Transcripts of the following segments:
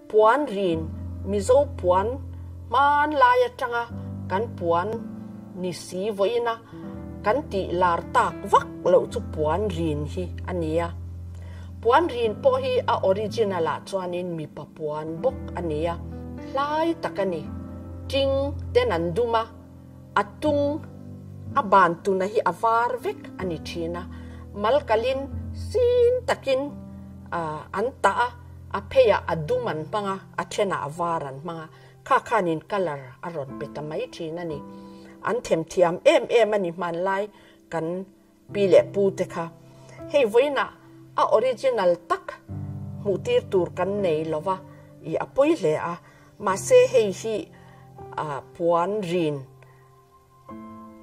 Puan rin, Mizo puan hmanlai atanga kan puan ni si vawiina kan tih lar tak vak loh chu puan rin hi a ni a. Puan rin pawh hi a original ah chuanin mipa puan bawk a ni a, hlai tak a ni. Ting ten an dum a, a tung a ban tuna hi a var vek a ni thin a, mal kalin sin takin an tah a, A pheiah a dum an hmang a, a thenah a var an hmang a, kha khanin colour a rawn pe ta mai thin a ni. An themthiam em em a ni hmanlai kan pi leh pu te kha. Hei vawiinah a original tak hmuh tir tur kan nei lo va, i a pawi hle a, mahse hei hi puan rin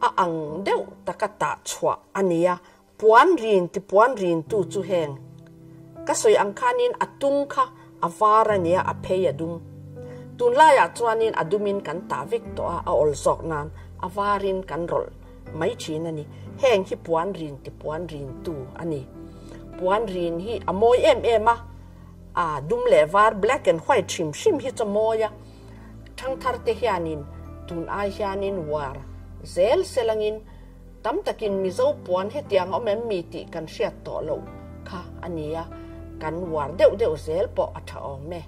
a ang deuh taka tah chhuah a ni a, Puan rin ti puan rin tu chu heng ka sawi ang khanin a tung kha a var a nia a phei a dum. Tunlaiah chuanin a dumin kan tah vek tawh a, a awl zawk nan a varin kan rawlh mai thin a ni. Heng hi puan rin ti puan rin tu a ni. Puan rin hi a mawi em em a, a dum leh var black and white hrim hrim hi chu a mawi a. Thangthar te hianin tun ai hianin uar zel selangin Tam takin Mizo puan hetiang awm em mi tih kan hriat tawh loh kha a nia, kan uar deuh deuh zel pawh a tha awm e.